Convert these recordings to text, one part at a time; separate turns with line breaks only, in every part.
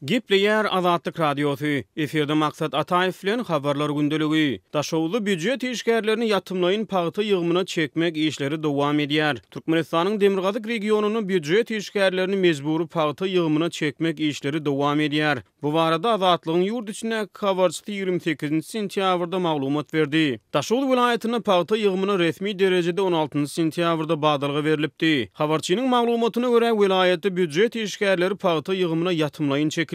Gepleýär Azatlyk Radiosy, efirde Maksat Ataýew bilen Habarlar gündeligi. Daşoguzda býujet işgärlerini ýatymlaýyn pagta ýygymyna çekmek işleri dowam edýär. Türkmenistanyň demirgazyk regionynda býujet işgärlerini mejbury pagta ýygymyna çekmek işleri dowam edýär. Bu barada Azatlygyň ýurt içindäki habarçysy 28-nji sentýabrda maglumat berdi. Daşoguz welaýatynda pagta ýygymyna resmi derejede on altynjy sentýabrda badalga berlipdi. Habarçynyň maglumatyna görä, welaýatda býujet işgärleri pagta ýygymyna ýatymlaýyn çekilýär.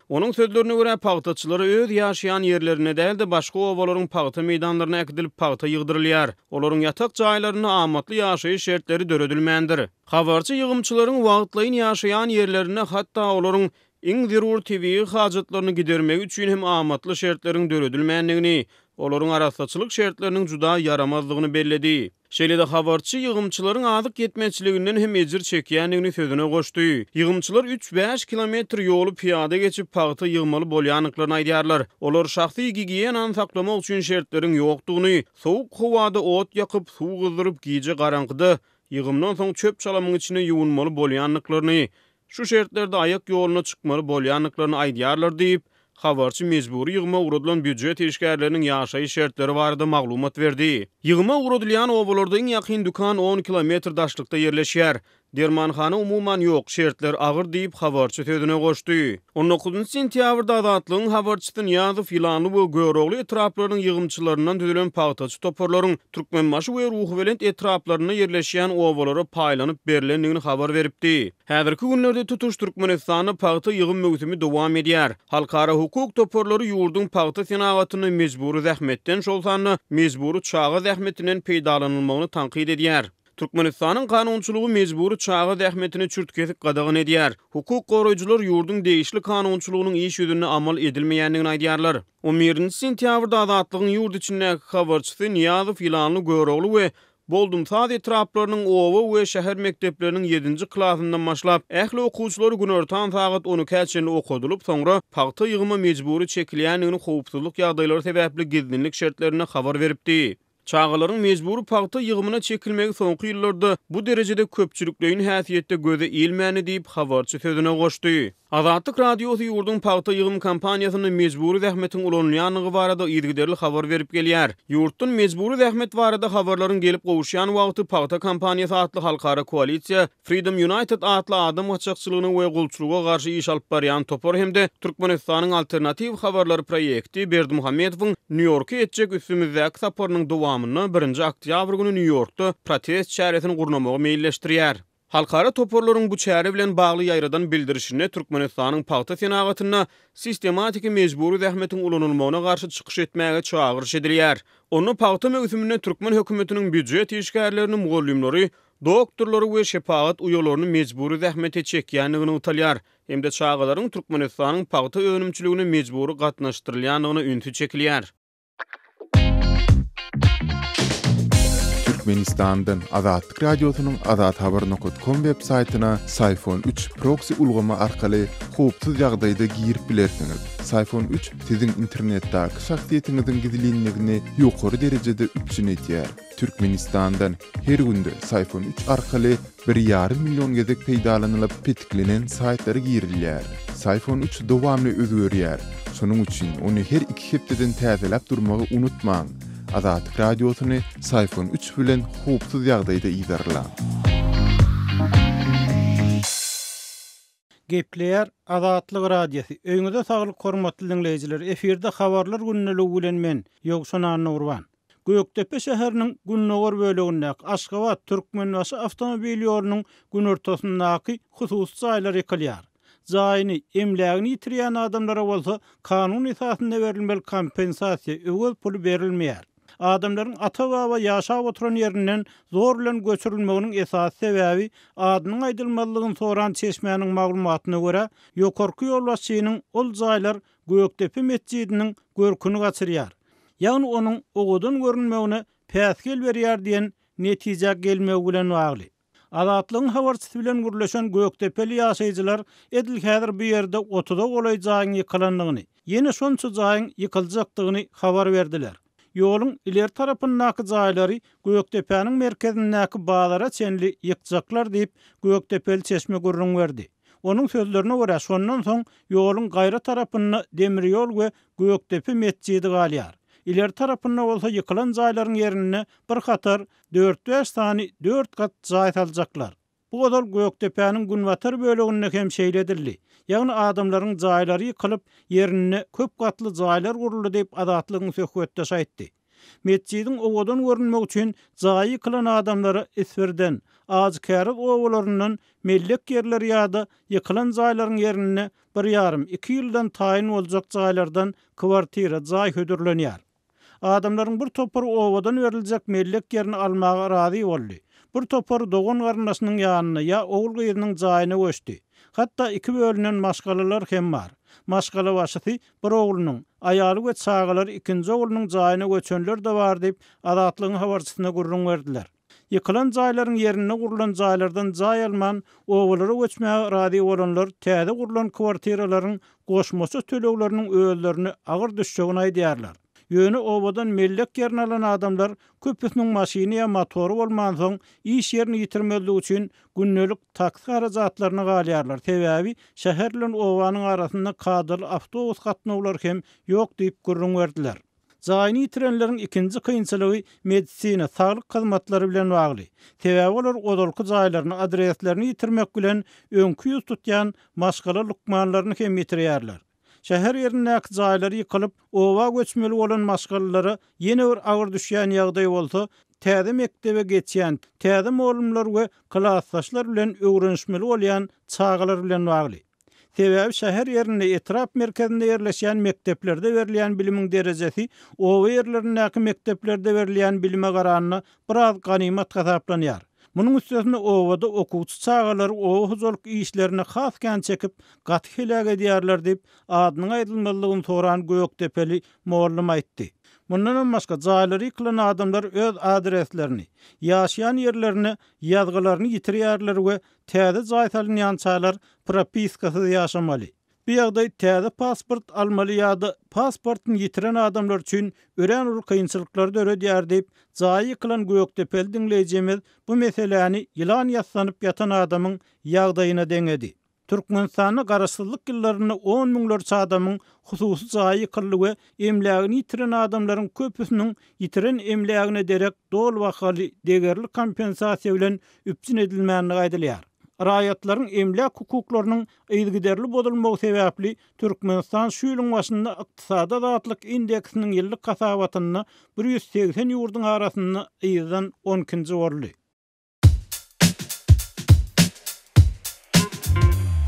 Onuň sözlerine görä, pagtaçylara öz ýaşaýan ýerlerinde däl-de, başga obalaryň pagta meýdanlaryna äkidilip pagta ýygdyrylýar. Olaryň ýatak jaýlarynda amatly ýaşaýyş şertleri döredilmändir. Habarçy ýygymçylaryň wagtlaýyn ýaşaýan ýerlerinde hatda olaryň iň zerur tebigy hajatlaryny gidermegi üçin hem amatly şertleriň döredilmändigini, olaryň arassaçylyk şertleriniň juda ýaramazdygyny belledi. Şeýle-de habarçy ýygymçylaryň azyk ýetmezçiliginden hem ejir çekýändigini sözüne goşdy. Ýygymçylar üç-bäş kilometr ýoly pyýada geçip, pagta ýygmaly bolýandyklaryny aýdýarlar. Olar şahsy gigiýenany saklamak üçin şertleriň ýokdugyny, sowuk howada ot ýakyp, suw gyzdyryp, gije garaňkyda, ýygymdan soň çöp-çalamyň içinde ýuwunmaly bolýandyklaryny, Şu şertlerde aýak ýoluna çykmaly bolýandyklaryny aýdýarlar diýip, habarçy mejbury ýygyma ugradylan býujet işgärleriniň ýaşaýyş şertleri barada maglumat berdi. Ýygyma ugradylýan obalarda iň ýakyn dükan on kilometr daşlykda ýerleşýär. Dermanhana umuman ýok, şertler agyr diýip, habarçy sözüne goşdy. On dokuzynjy sentýabrda Azatlygyň habarçysy Nyýazow Ýylanly we Görogly etraplarynyň ýygymçylaryndan düzülen pagtaçy toparlaryň Türkmenbaşy we Ruhubelent etraplarynda ýerleşýän obalara paýlanyp berlendigini habar beripdi. Häzirki günlerde tutuş Türkmenistanda pagta ýygym möwsümi dowam edýär. Halkara hukuk toparlary ýurduň pagta senagatynda mejbury zähmetden, şol sanda mejbury çaga zähmetinden peýdalanylmagyny tankyt edýär. Türkmenistanyň kanunçylygy mejbury çaga zähmetini çürt-kesik gadagan edýär. Hukuk goraýjylar ýurduň degişli kanunçylygynyň iş ýüzünde amal edilmeýändigini aýdýarlar. On birinji sentýabrda Azatlygyň ýurt içindäki habarçysy Nyýazow Ýylanly Görogly we Boldumsaz etraplarynyň oba we şäher mekdepleriniň ýedinji klasyndan başlap, ähli okuwçylary günortan sagat on ikä çenli okadylyp, soňra pagta ýygyma mejbury çekilýändigini howpsuzlyk ýagdaýlary sebäpli gizlinlik şertlerinde habar beripdi. Çagalaryň mejbury pagta ýygymyna çekilmegi soňky ýyllarda bu derejede köpçülikleýin häsiýetde göze ilmändi diýip, habarçy sözüne goşdy. Azatlyk Radiosy ýurduň pagta ýygym kampaniýasynda mejbury zähmetiň ulanylýandygy barada yzygiderli habar berip gelýär. Ýurtdan mejbury zähmet barada habarlaryň gelip gowuşýan wagty Pagta kampaniýasy atly halkara koalisiýa Freedom United atly adam gaçakçylygyna we gulçulyga garşy iş alyp barýan topar hem-de Türkmenistanyň Alternatiw habarlary proýekti Berdimuhamedowyň Nýu-Ýorka etjek üstümizdäki saparynyň dowamynda birinji oktýabr güni Nýu-Ýorkda protest çäresini gurnamagy meýilleşdirýär. Halkara toparlaryň bu çäre bilen bagly ýaýradan bildirişinde Türkmenistanyň pagta senagatynda sistematiki mejbury zähmetiň ulanylmagyna garşy çykyş etmäge çagyryş edilýär. Onda pagta möwsüminde türkmen hökümetiniň býujet işgärlerini, mugallymlary, doktorlary we şepagat uýalaryny mejbury zähmete çekýändigi nygtalýar hem-de çagalaryň Türkmenistanyň pagta önümçiligine mejbury gatnaşdyrylýandygyna ünsi çekilýär.
Türkmenistandan Azatlyk Radiosynyň Azathabar nokat kom web saýtyna Syfon üç proksi ulgamy arkaly howpsuz ýagdaýda girip bilersiňiz. Syfon üç siziň internetdäki şahsyýetiňiziň gizlinligini ýokary derejede üpjün edýär. Türkmenistandan her günde Syfon üç arkaly bir ýarym million gezek peýdalanylyp petiklenen saýtlara girilýär. Syfon üç dowamly özgerýär. Şonuň üçin ony her iki hepdeden täzeläp durmagy unutmaň. Azatlyk Radiosyny Syfon üç bilen howpsuz ýagdaýda yzarlaň.
Gepleýär Azatlyk Radiosy. Öýüňize saglyk hormatly diňleýjiler. Efirde habarlar gündeligi bilen men, Ýowşan Annagurban. Gökdepe şäheriniň gündogar bölegindäki Aşgabat, Türkmenbaşy awtomobil ýolunyň günortasyndaky hususy jaýlar ýykylýar. Jaýyny, emlägini ýitirýän adamlara bolsa kanun esasynda berilmeli kompensasiýa, öwez puly berilmeýär. Adamlaryň ata-baba ýaşap oturan ýerinden zor bilen göçürilmeginiň esasy sebäbi, adynyň aýdylmazlygyny soran çeşmäniň maglumatyna görä, ýokarky ýolbaşçynyň ol jaýlar Gökdepe metjidiniň görküni gaçyrýar, ýagny onuň owadan görünmegine päsgel berýär diýen netijä gelmegi bilen bagly. Azatlygyň habarçysy bilen gürleşen gökdepeli ýaşaýjylar edil häzir bu ýerde otuza golaý jaýyň ýykylandygyny, ýene şonça jaýyň ýykyljakdygyny habar berdiler. Ýoluň ileri tarapyndaky jaýlary Gökdepäniň merkezindäki bazara çenli ýykjaklar diýip, gökdepeli çeşme gürrüň berdi. Onuň sözlerine görä, şondan soň ýoluň gaýra tarapynda demir ýol we Gökdepe metjidi galýar. Ileri tarapynda bolsa ýykylan jaýlaryň ýerinde bir hatar dört-bäş sany dört gat jaý saljaklar. Bu ozal Gökdepäniň günbatar böleginde hem şeýle edildi. Ýagny adamlaryň jaýlary ýykylyp, ýerinde köp gatly jaýlar guruldy diýip, Azatlygyň söhbetdeşi aýtdy. Metjidiň owadan görünmegi üçin jaýy ýykylan adamlara Isfirden, Ajykäriz obalaryndan mellek ýerleri ýa-da ýykylan jaýlaryň ýerinde bir ýarym, iki ýyldan taýyn boljak jaýlardan kwartira, jaý hödürlenýär. Adamlaryň bir topary obadan beriljek mellek ýerini almaga razy boldy. Bir topary dogan-garyndaşynyň ýanyna ýa ogul-gyzynyň jaýyna göçdi. Hatda iki bölünen maşgalalar hem bar. Maşgalabaşysy bir oglunyň, aýaly we çagalary ikinji oglunyň jaýyna göçenler-de bar diýip, Azatlygyň habarçysyna gürrüň berdiler. Ýykylan jaýlaryň ýerinde gurlan jaýlardan jaý alman, obalara göçmäge razy bolanlar täze gurlan kwartiralaryň goşmaça tölegleriniň özlerine agyr düşjegini aýdýarlar. Ýöne obadan mellek ýerini alan adamlar köpüsiniň maşyny ýa motory bolmansoň, iş ýerini ýitirmezlik üçin gündelik taksi harajatlaryna galýarlar, sebäbi şäher bilen obanyň arasynda kadaly awtobus gatnawlary hem ýok diýip gürrüň berdiler. Jaýyny ýitirenleriň ikinji kynçylygy medisina, saglyk hyzmatlary bilen bagly. Sebäbi olar ozalky jaýlaryny, adreslerini ýitirmek bilen öňki ýüz tutýan maşgala lukmanlaryny hem ýitirýärler. Şäher ýerindäki jaýlary ýykylyp, oba göçmeli bolan maşgalalara ýene bir agyr düşýän ýagdaý bolsa, täze mekdebe geçýän, täze mugallymlar we klasdaşlar bilen öwrenişmeli bolýan çagalar bilen bagly. Sebäbi şäher ýerinde, etrap merkezinde ýerleşýän mekdeplerde berilýän bilimiň derejesi oba ýerlerindäki mekdeplerde berilýän bilime garanda biraz ganymat hasaplanýar. Munuň üstesine obada okuwçy çagalary oba hojalyk işlerine has kän çekip, gaty heläk edýärler diýip, adynyň aýdylmazlygyny soran gökdepeli mugallym aýtdy. Mundanam başga, jaýlary ýykylan adamlar öz adreslerini, ýaşaýan ýerlerini, ýazgylaryny ýitirýärler we Täze jaý salynýançalar propiskasyz ýaşamaly. Bu ýagdaý täze pasport almaly ýa-da pasportyny ýitiren adamlar üçin örän uly kynçylyklary döredýär diýip, jaýy ýykylan gökdepeli diňleýjimiz bu meseläni ýylan ýassanyp ýatan adamyň ýagdaýyna deňedi. Türkmenistanda garaşsyzlyk ýyllarynda on müňlerçe adamyň hususy jaýy ýykyldy we emlägini ýitiren adamlaryň köpüsiniň ýitiren emlägine derek doly bahaly degerli kompensasiýa bilen üpjün edilmändigi aýdylýar. Raýatlaryň emläk hukuklarynyň yzygiderli bozulmagy sebäpli Türkmenistan şu ýylyň başynda Ykdysady azatlyk indeksiniň ýyllyk hasabatynda 180 ýurduň arasynda yzdan on ikinji boldy.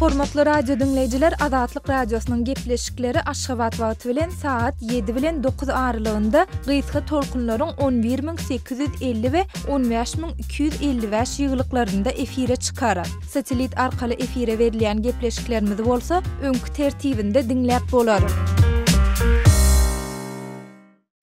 Hormatly radio diňleýjiler Azatlyk Radiosynyň gepleşikleri Aşgabat wagty bilen sagat 7 bilen 9 aralygynda gysga tolkunlaryň 11850 we 15255 ýygylyklarynda efire çykar. Satellit arkaly efire berilýän gepleşiklerimizi bolsa öňki tertibinde diňläp bolar.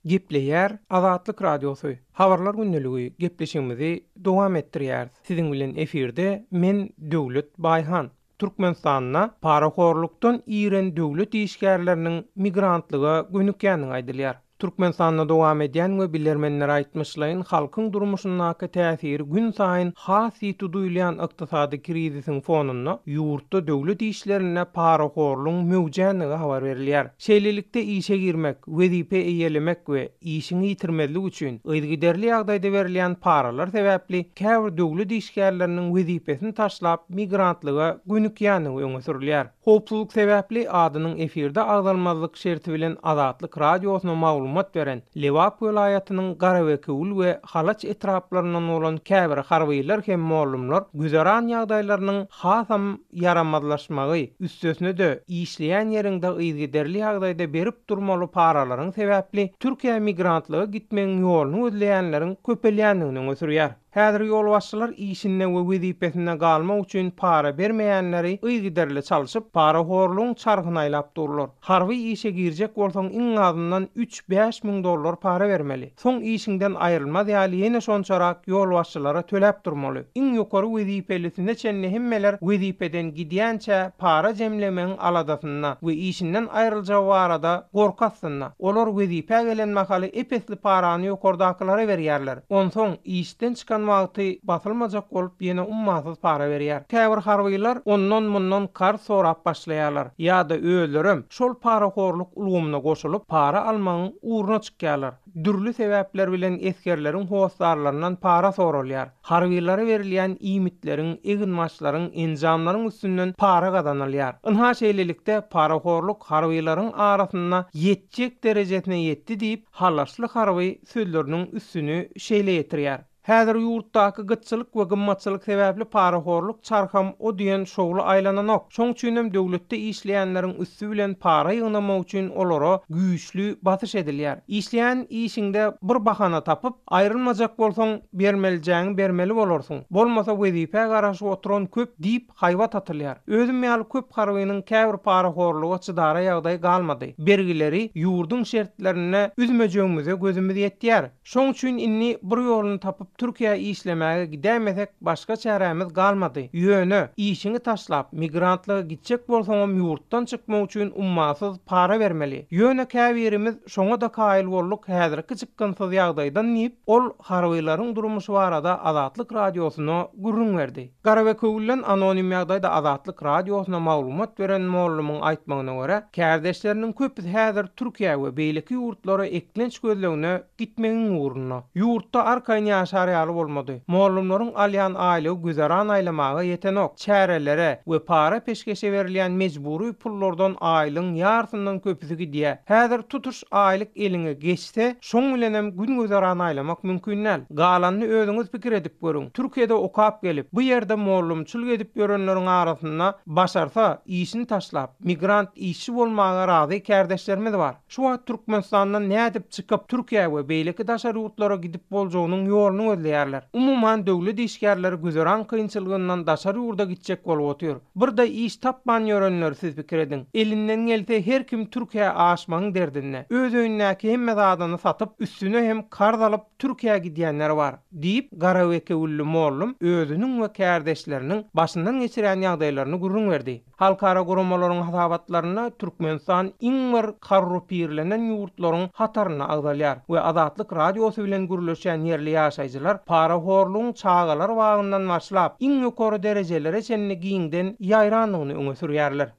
Gepleýär Azatlyk Radiosy, Habarlar gündeligi gepleşigimizi dowam etdirýäris. Siziň bilen efirde men Döwlet Baýhan. Türkmenistanda parahorlukdan iren döwlet işgärleriniň migrantlyga gönükýändigi aýdylýar. Türkmenistanda dowam edýän we bilermenler aýtmyşlaýyn halkyň durmuşyndaky täsiri günsaýyn has ýiti duýulýan ykdysady krizisiň fonunda ýurtda döwlet işlerinde parahorlugyň möwjändigi habar berilýär. Şeýlelikde, işe girmek, wezipe eýelemek we işiňi ýitirmezlik üçin yzygiderli ýagdaýda berilýän paralar sebäpli käbir döwlet işgärleriniň wezipesini taşlap migrantlyga gönükýändigi öňe sürülýär. Howpsuzlyk sebäpli adynyň efirde agzalmazlyk şerti bilen Azatlyk Radiosyna maglumat beren Lebap welaýatynyň Garabekewül we Halaç etraplaryndan bolan käbir harbylar hem mollumlar güzeran ýagdaýlarynyň hasam ýaramazlaşmagy, üstesine-de, işleýän ýeriňde yzygiderli ýagdaýda berip durmaly paralaryň sebäpli Türkiýä migrantlyga gitmegiň ýoluny gözleýänleriň köpelýändigini öňe sürýär. Häzir ýolbaşçylar işinde we wezipesinde galmak üçin para bermeýänleri yzygiderli çalşyp, parahorlugyň çarhyny aýlap durlar. Harby işe girjek bolsaň iň azyndan üç-bäş müň dollar para bermeli. Soň işiňden aýrylmaz ýaly ýene şonçarak ýolbaşçylara töläp durmaly. Iň ýokary wezipelisine çenli hemmeler wezipeden gidýänçä para jemlemegiň aladasynda we işinden aýryljagy barada gorky astynda. Olar wezipä gelen mahaly ep-esli parany ýokardakylara berýärler. Onsoň, işden çykan. wagty basylmajak bolup ýene ummasyz para berýär. Käbir harbylar ondan-mundan karz sorap başlaýarlar ýa-da özlerem şol parahorluk ulgamyna goşulyp, para almagyň ugruna çykýarlar. Dürli sebäpler bilen esgerleriň hossarlaryndan para soralýar. Harbylara berilýän iýmitleriň, eginbaşlaryň, enjamlaryň üstünden para gazanylýar. Ynha şeýlelikde parahorluk harbylaryň arasynda ýetjek derejesine ýetdi diýip, halaşly harby sözleriniň üstüni şeýle ýetirýär. Häzir ýurtdaky gytçylyk we gymmatçylyk sebäpli parahorluk çarham o diýen şowly aýlananok. Şoň üçinem döwletde işleýänleriň üsti bilen para ýygnamak üçin olara güýçli basyş edilýär. Işleýän işiňde bir bahana tapyp, aýrylmajak bolsaň, bermelijeňi bermeli bolarsyň. Bolmasa wezipä garaşyp oturan köp diýip haýbat atylýar. Özüm ýaly köp harbynyň käbir parahorluga çydara ýagdaýy galmady. Bergileri ýurduň şertlerinde üzmejegimize gözümiz ýetýär. Şoň üçin indi bir ýoluny tapyp Türkiýä işlemäge gidäýmesek başga çärämiz galmady. Ýöne, işiňi taşlap, migrantlyga gitjek bolsaňam ýurtdan çykmak üçin ummasyz para bermeli. Ýöne käbirimiz şoňa-da kaýyl bolduk häzirki çykgynsyz ýagdaýdan diýip, ol harbylaryň durmuşy barada Azatlyk Radiosyna gürrüň berdi. Garabekewülden anonim ýagdaýda Azatlyk Radiosyna maglumat beren mollumyň aýtmagyna görä, kärdeşleriniň köpüsi häzir Türkiýä we beýleki ýurtlara eklenç gözlegine gitmegiň ugrunda. Ýurtda arkaýyn ýaşar ýaly bolmady. Mollumlaryň alýan aýlygy güzeran aýlamaga ýetenok. Çärelere we para-peşgeşe berilýän mejbury pullardan aýlygyň ýarsyndan köpüsi gidýär. Häzir tutuş aýlyk eliňe geçse, şoň bilenem gün-güzeran aýlamak mümkin däl. Galanyny özüňiz pikir edip görüň. Türkiýede okap gelip, bu ýerde mollumçylyk edip ýörenleriň arasynda başarsa, işini taşlap, migrant işçi bolmaga razy kärdeşlerimiz bar. Şu wagt Türkmenistandan nädip çykyp, Türkiýä we beýleki daşary ýurtlara gidip boljagynyň ýoluny gözleýärler. Umuman, döwlet işgärleri güzeran kynçylygyndan daşary ýurda gitjek bolup otyr. Bir-de iş tapman ýörenleri siz pikir ediň. Elinden gelse her kim Türkiýä aşmagyň derdinde. Öz öýündäki hemme zadyny satyp, üstüne hem karz alyp Türkiýä gidýänler bar, diýip, garabekewülli mollum özüniň we kärdeşleriniň başyndan geçirýän ýagdaýlaryny gürrüň berdi. Halkara guramalaryň hasabatlarynda Türkmenistan iň bir korrupirlenen ýurtlaryň hatarynda agzalýar we Azatlyk Radiosy bilen gürleşýän ýerli ýaşaýjylar parahorlugyň çagalar bagyndan başlap, iň ýokary derejelere çenli giňden ýaýrandygyny öňe sürýärler.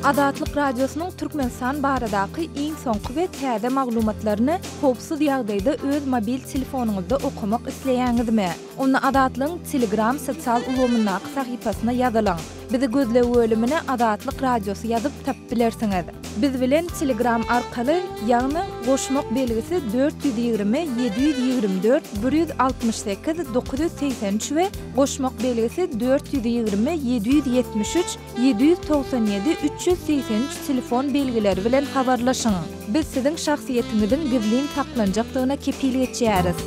Azatlyk Radiosynyň Türkmenistan baradaky iň soňky we täze maglumatlaryny howpsuz ýagdaýda öz mobil telefonyňyzda okamak isleýäňizmi? Onda Azatlygyň Telegram sosial ulgamyndaky sahypasyna ýazylyň. Bizi gözleg bölümine Azatlyk Radiosy ýazyp tapyp bilersiňiz. Biz bilen Telegram arkaly, ýagny goşmak belgisi 420 724 168 983 we goşmak belgisi 420 773 797 383 telefon belgileri bilen habarlaşyň. Biz siziň şahsyýetiňiziň gizlin saklanjakdygyna kepil geçýäris.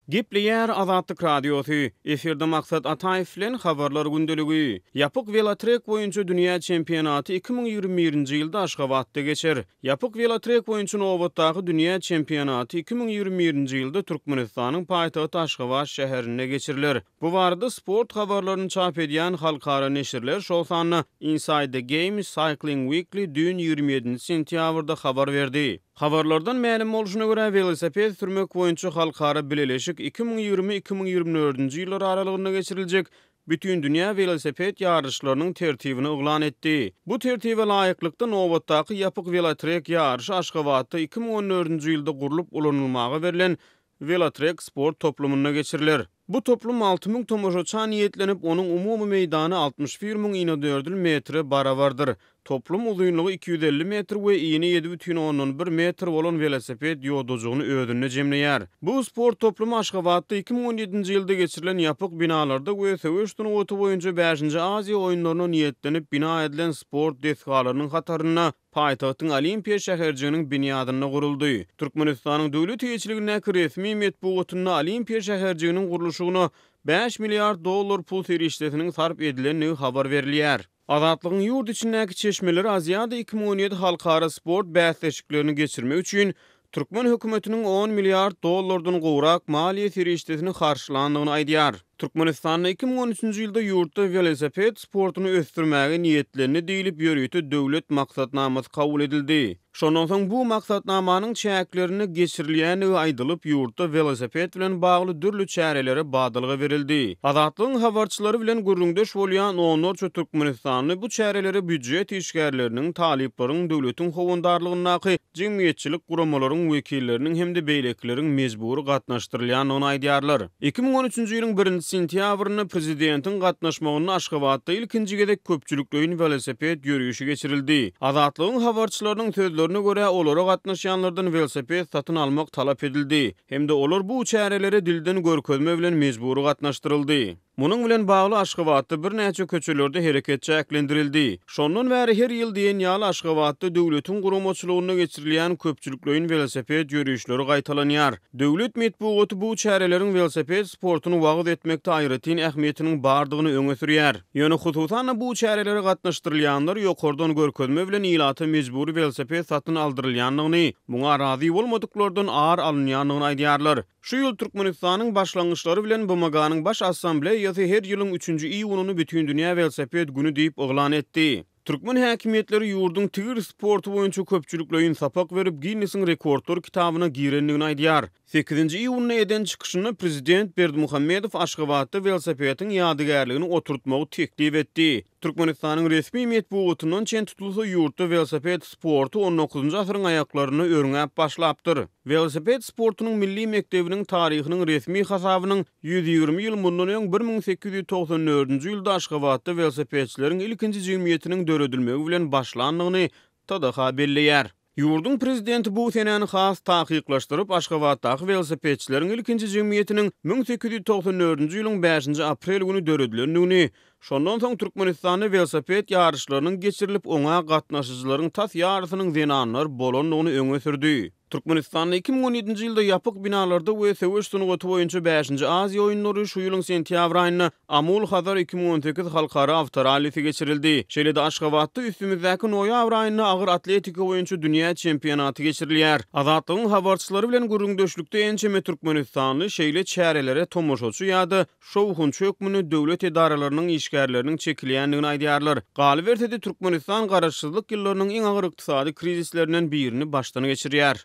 Gepleýär Azatlyk Radiosy, Efirde Maksat Ataýew bilen Habarlar gündeligi. Ýapyk welotrek boýunça dünýä çempionaty 2021-nji ýylda Aşgabatda geçer. Ýapyk welotrek boýunça nobatdaky dünýä çempionaty 2021-nji ýylda Türkmenistanyň paýtagty Aşgabat şäherinde geçiriler. Bu barada sport habarlaryny çap edýän halkara neşirler, şol sanda Inside the Game, Cycling Weekly düýn 27-nji sentýabrda habar berdi. Habarlardan mälim bolşuna görä, welosiped sürmek boýunça halkara bileleşik 2020, 2024-nji ýyllar aralygynda geçiriljek Bütindünýä welosiped ýaryşlarynyň tertibini yglan etdi. Bu tertibe laýyklykda, nobatdaky ýapyk welotrek ýaryşy Aşgabatda 2014-nji ýylda gurlup ulanylmaga berlen Welotrek sport toplumynda geçiriler. Bu toplum 6000 tomaşaça niýetlenip, onuň umumy meýdany 61 müň inedördül metre barabardyr. Toplum uzynlygy 250 metr we ini 7,1 metr bolan welosiped ýodajygyny özünde jemleýär. Bu sport toplumy Aşgabatda 2017-nji ýylda geçirilen ýapyk binalarda we söweş sungaty boýunça bäşinji Aziýa oýunlaryna niýetlenip bina edilen sport desgalarynyň hatarynda paýtagtyň Olimpiýa şäherjiginiň binýadynda guruldy. Türkmenistanyň döwlet eýeçiligindäki resmi metbugatynda Olimpiýa şäherjiginiň gurluşygyna bäş milliard dollar pul serişdesiniň sarp edilendigi habar berilýär. Azatlygyň ýurt içindäki çeşmeleri Aziada 2017 halkara sport bäsleşiklerini geçirmek üçin türkmen hökümetiniň on milliard dollardan gowrak maliýe serişdesini harçlandygyny aýdýar. Türkmenistanda 2013-nji ýylda ýurtda welosiped sportuny ösdürmäge niýetlendi diýlip, ýörite döwlet maksatnamasy kabul edildi. Şondan soň bu maksatnamanyň çäklerinde geçirilýändigi aýdylyp, ýurtda welosiped bilen bagly dürli çärelere badalga berildi. Azatlygyň habarçylary bilen gürrüňdeş bolýan onlarça türkmenistanly bu çärelere býujet işgärleriniň, talyplaryň, döwletiň howandarlygyndaky jemgyýetçilik guramalaryň wekilleriniň hem-de beýlekileriň mejbury gatnaşdyrylýandygyny aýdýarlar. 2013-nji ýylyň birinji sentýabrynda prezidentiň gatnaşmagynda Aşgabatda ilkinji gezek köpçülikleýin welosiped ýörişi geçirildi. Azatlygyň habarçylarynyň sözlerine görä, olara gatnaşýanlardan welosiped satyn almak talap edildi hem-de olar bu çärelere dilden görkezme bilen mejbury gatnaşdyryldy. Munuň bilen bagly Aşgabatda birnäçe köçelerde hereket çäklendirildi. Şondan bäri her ýyl diýen ýaly Aşgabatda döwletiň guramaçylygynda geçirilýän köpçülikleýin welosiped ýörişleri gaýtalanýar. Döwlet metbugaty bu çäreleriň welosiped sportuny wagyz etmekde aýratyn ähmiýetiniň bardygyny öňe sürýär. Ýöne hususan-da bu çärelere gatnaşdyrylýanlar ýokardan görkezme bilen ilata mejbury welosiped satyn aldyrylýandygyny, muňa razy bolmadyklardan ar alynýandygyny aýdýarlar. Şu ýyl Türkmenistanyň başlangyçlary bilen BMG-niň Baş Assambleýasy her ýylyň üçünji iýunyny Bütindünýä welosiped güni diýip yglan etdi. Türkmen häkimiýetleri ýurduň tigir sporty boýunça köpçülikleýin sapak berip, Ginnesiň rekordlar kitabyna girendigini aýdýar. Sekizinji iýunda eden çykyşynda prezident Berdimuhamedow Aşgabatda welosipediň ýadygärligini oturtmagy teklip etdi. Türkmenistanyň resmi metbugatyndan çen tutulsa, ýurtda welosiped sporty on dokuzynjy asyryň aýaklarynda örňäp başlapdyr. Welosiped sportunyň milli mekdebiniň taryhynyň resmi hasabynyň 120 ýyl mundan öň 1894-nji ýylda Aşgabatda welosipedçileriň ilkinji jemgyýetiniň döredilmegi bilen başlandygyny TDH belleýär. Ýurduň prezidenti bu senäni has takyklaşdyryp, Aşgabatdaky welosipedçileriň ilkinji jemgyýetiniň 1894-nji ýylyň bäşinji aprel güni döredilendigini, şondan soň Türkmenistanda welosiped ýaryşlarynyň geçirilip, oňa gatnaşyjylaryň tas ýarysynyň zenanlar bolandygyny öňe sürdi. Türkmenistanda 2017-nji ýylda ýapyk binalarda we söweş sungaty boýunça bäşinji Aziýa oýunlary şu ýylyň sentýabr aýynda Amul-Hazar 2018 halkara awtorallisi geçirildi. Şeýle-de Aşgabatda üstümizdäki noýabr aýynda agyr atletika boýunça dünýä çempionaty geçirilýär. Azatlygyň habarçylary bilen gürrüňdeşlikde ençeme türkmenistanly şeýle çärelere tomaşaçy ýa-da şowhunçy hökmünde döwlet edaralarynyň işgärleriniň çekilýändigini aýdýarlar. Galyberse-de, Türkmenistan garaşsyzlyk ýyllarynyň iň agyr ykdysady krizislerinden birini başdan geçirýär.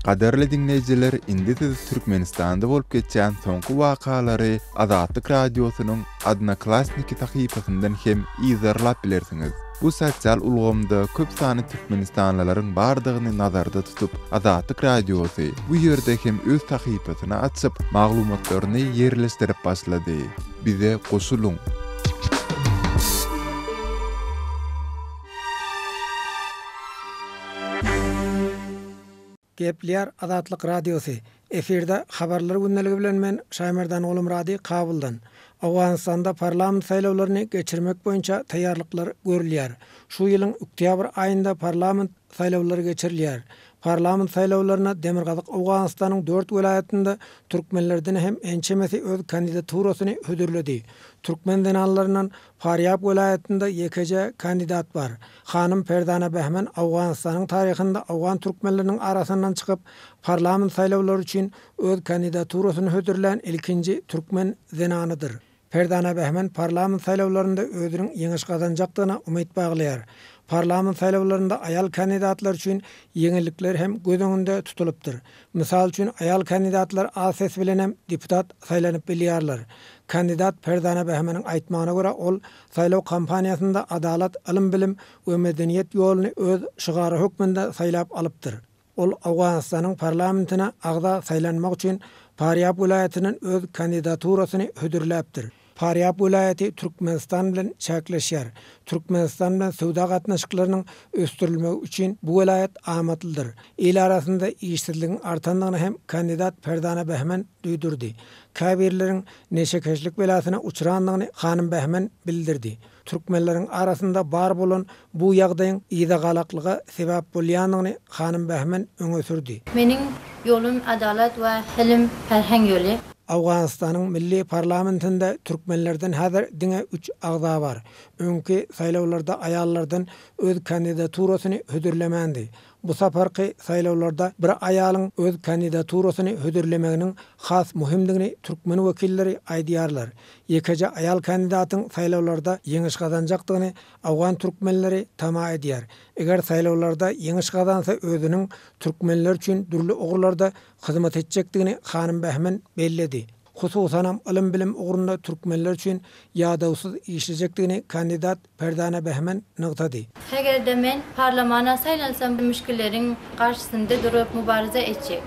Gadyrly diňleýjiler, indi siz Türkmenistanda bolup geçýän soňky wakalary Azatlyk Radiosynyň Odnoklassniki sahypasyndan hem yzarlap bilersiňiz. Bu sosial ulgamda köp sanly türkmenistanlylaryň bardygyny nazarda tutup, Azatlyk Radiosy bu ýerde hem öz sahypasyny açyp, maglumatlaryny ýerleşdirip başlady. Bize goşulyň!
Gepleýär Azatlyk Radiosy, Efirde Habarlar gündeligi bilen men Şaýmerdan Gulumyrady Kabuldan. Owganystanda parlament saýlawlaryny geçirmek boýunça taýýarlyklar görülýär. Şu ýylyň oktýabr aýynda parlament saýlawlary geçirilýär. Parlament saýlawlaryna Demirgazyk Owganystanyň dört welaýatynda türkmenlerden hem ençemesi öz kandidaturasyny hödürledi. Türkmen zenanlaryndan Farýab welaýatynda ýekeje kandidat bar. Hanym Ferdana Behmen Owganystanyň taryhynda owgan türkmenleriniň arasyndan çykyp, parlament saýlawlary üçin öz kandidaturasyny hödürlän ilkinji türkmen zenanydyr. Ferdana Behmen parlament saýlawlarynda özüniň ýeňiş gazanjakdygyna umyt baglaýar. Parlament saýlawlarynda aýal kandidatlar üçin ýeňillikler hem göz öňünde tutulypdyr. Mysal üçin, aýal kandidatlar az ses bilenem deputat saýlanyp bilýärler. Kandidat Ferzana Behmeniň aýtmagyna görä, ol saýlaw kampaniýasynda adalat, ylym-bilim we medeniýet ýoluny öz şygary hökmünde saýlap alypdyr. Ol Owganystanyň parlamentine agza saýlanmak üçin Farýab welaýatyndan öz kandidaturasyny hödürläpdir. Farýab welaýaty Türkmenistan bilen çäkleşýär. Türkmenistan bilen söwda gatnaşyklarynyň ösdürilmegi üçin bu welaýat amatlydyr. Il arasynda işsizligiň artandygyny hem kandidat Ferdana Behmen duýdurdy. Käbirleriň neşekeşlik belasyna uçrandygyny hanym Behmen bildirdi. Türkmenleriň arasynda bar bolan bu ýagdaýyň yzagalaklyga sebäp bolýandygyny hanym Behmen öňe sürdi.
Meniň ýolum adalat we hylym perheň ýoly.
Owganystanyň milli parlamentinde türkmenlerden häzir diňe üç agza bar. Öňki saýlawlarda aýallardan öz kandidaturasyny hödürlemändi. Bu saparky saýlawlarda bir aýalyň öz kandidaturasyny hödürlemeginiň has möhümdigini türkmen wekilleri aýdýarlar. Ýekeje aýal kandidatyň saýlawlarda ýeňiş gazanjakdygyny owgan türkmenleri tama edýär. Eger saýlawlarda ýeňiş gazansa özüniň türkmenler üçin dürli ugurlarda hyzmat etjekdigini hanym Behmen belledi. Hususanam ylym-bilim ugrunda türkmenler üçin ýadawsyz işlejekdigini kandidat Perdana Behmen nygtady.
Eger-de men parlamana saýlansam müşgilleriň garşysynda durup mubaraza etjek.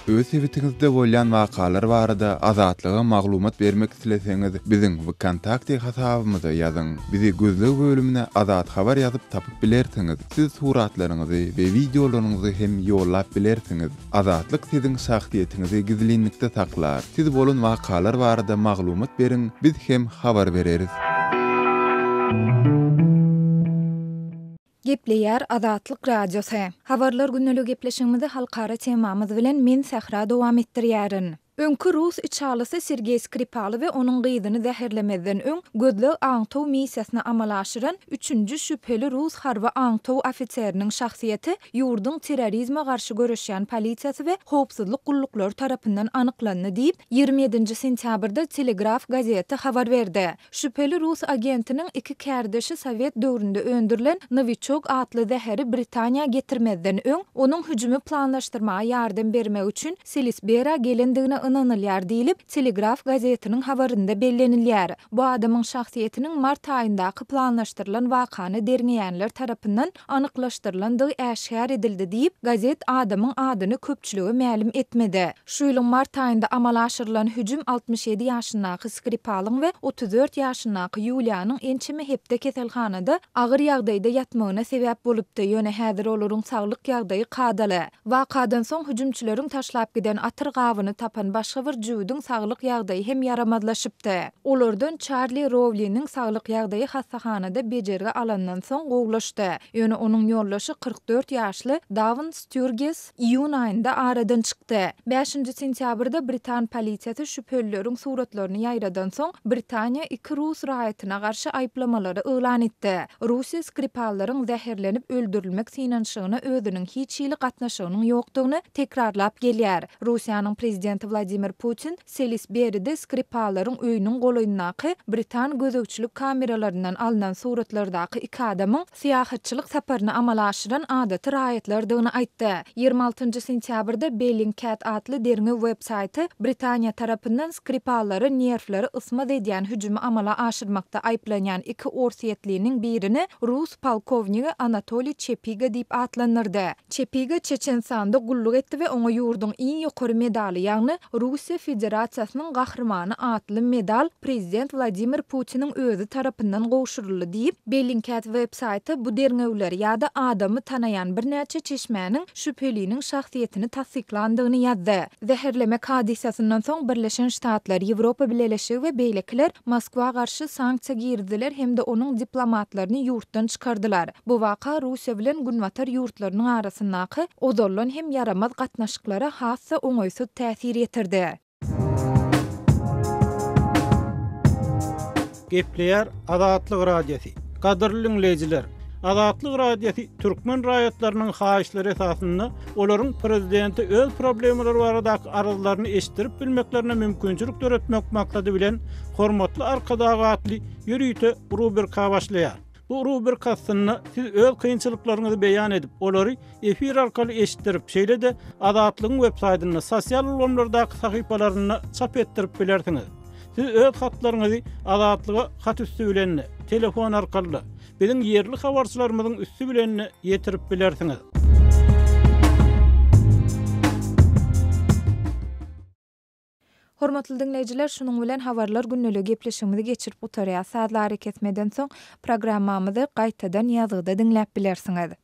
Öz sebitiňizde bolýan wakalar barada Azatlyga maglumat bermek isleseňiz, biziň Wkontakte hasabymyza ýazyň. Bizi gözleg bölümine Azat Habar ýazyp tapyp bilersiňiz. Siz suratlaryňyzy we wideolaryňyzy hem ýollap bilersiňiz. Azatlyk siziň şahsyýetiňizi gizlinlikde saklar. Siz bolan wakalar barada maglumat beriň, biz hem habar bereris.
Gepleýär Azatlyk Radiosy. Habarlar gündelik gepleşigimizi halkara temamyz bilen men Sähra dowam etdirýärin. Öňki rus içalysy Sergeý Skripaly we onuň gyzyny zäherlemezden öň gözleg aňtaw missiýasyny amala aşyran üçünji şübheli rus harby aňtaw ofiseriniň şahsyýeti ýurduň terrorizme garşy göreşýän polisiýasy we howpsuzlyk gulluklary tarapyndan anyklandy diýip, 27-nji sentýabrda Telegraf gazeti habar berdi. Şübheli rus agentiniň iki kärdeşi sowet döwründe öndürilen Nowiçok atly zäheri Britaniýa getirmezden öň, onuň hüjümi planlaşdyrmaga ýardam bermek üçin Selisbera gelendigine ynanylýar diýlip, Telegraf gazetiniň habarynda bellenilýär. Bu adamyň şahsyýetiniň mart aýyndaky planlaşdyrylan wakany derňeýänler tarapyndan anyklaşdyrylandygy äşgär edildi diýip, gazet adamyň adyny köpçülige mälim etmedi. Şu ýylyň mart aýynda amala aşyrylan hüjüm 67 ýaşyndaky Skripalyň we 34 ýaşyndaky Ýulianyň ençeme hepde keselhanada agyr ýagdaýda ýatmagyna sebäp bolupdy, ýöne häzir olaryň saglyk ýagdaýy kadaly. Wakadan soň hüjümçileriň taşlap giden atyr gabyny tapan başga bir jübüdiň saglyk ýagdaýy hem ýaramazlaşypdy. Olardan Çarli Rowliniň saglyk ýagdaýy hassahanada bejergi alandan soň gowulaşdy. Ýöne onuň ýoldaşy 44 ýaşly Dawn Stýurges iýun aýynda aradan çykdy. Bäşinji sentýabrda britan polisiýasy şübhelileriň suratlaryny ýaýradan soň, Britaniýa iki rus raýatyna garşy aýyplamalary yglan etdi. Russiýa Skripallaryň zäherlenip öldürilmek synanyşygyna özüniň hiç hili gatnaşygynyň ýokdugyny tekrarlap gelýär. Russiýanyň prezidenti Wladimir Putin Selisberide Skripallaryň öýüniň golaýyndaky britan gözegçilik kameralaryndan alnan suratlardaky iki adamyň syýahatçylyk saparyny amala aşyran adaty raýatlardygyny aýtdy. 26 sentýabrda Bellingcat atly derňew web-saýty Britaniýa tarapyndan Skripallary nerwleri ysmaz edýän hüjümi amala aşyrmakda aýyplanýan iki orsýetliniň birini rus polkownigi Anatoliý Çepiga diýip atlandyrdy. Çepiga Çeçenistanda gulluk etdi we oňa ýurduň iň ýokary medaly, ýagny Russiýa Federasiýasynyň Gahrymany atly medal prezident Wladimir Putiniň özi tarapyndan gowşuryldy diýip, Bellingcat web-saýty bu derňewleri ýa-da adamy tanaýan birnäçe çeşmäniň şübheliniň şahsyýetini tassyklandygyny ýazdy. Zäherlemek hadysasyndan soň Birleşen Ştatlar, Ýewropa Bileleşigi we beýlekiler Moskwa garşy sanksiýa girizdiler hem-de onuň diplomatlaryny ýurtdan çykardylar. Bu waka Russiýa bilen Günbatar ýurtlarynyň arasyndaky ozaldan hem ýaramaz gatnaşyklara has-da oňaýsyz täsir ýetirdi.
Gepleýär Azatlyk Radiosy. Gadyrly diňleýjiler! Azatlyk Radiosy türkmen raýatlarynyň haýyşlary esasynda olaryň prezidente öz problemalary baradaky arzlaryny eşitdirip bilmeklerine mümkinçilik döretmek maksady bilen Hormatly Arkadag atly ýörite rubrika başlaýar. Bu rubrika astynda siz öz kynçylyklaryňyzy beýan edip, olary efir arkaly eşitdirip, şeýle-de Azatlygyň websaýtynda, sosial ulgamlardaky sahypalarynda çap etdirip bilersiňiz. Siz öz hatlaryňyzy Azatlyga hat üsti bilen-de, telefon arkaly-da, biziň ýerli habarçylarymyzyň üsti bilen-de ýetirip bilersiňiz.
Hormatly diňleýjiler, şunuň bilen Habarlar gündeligi gepleşigimizi geçirip gutarýas. Sazly arakesmeden soň programmamyzy gaýtadan ýazgyda diňläp bilersiňiz.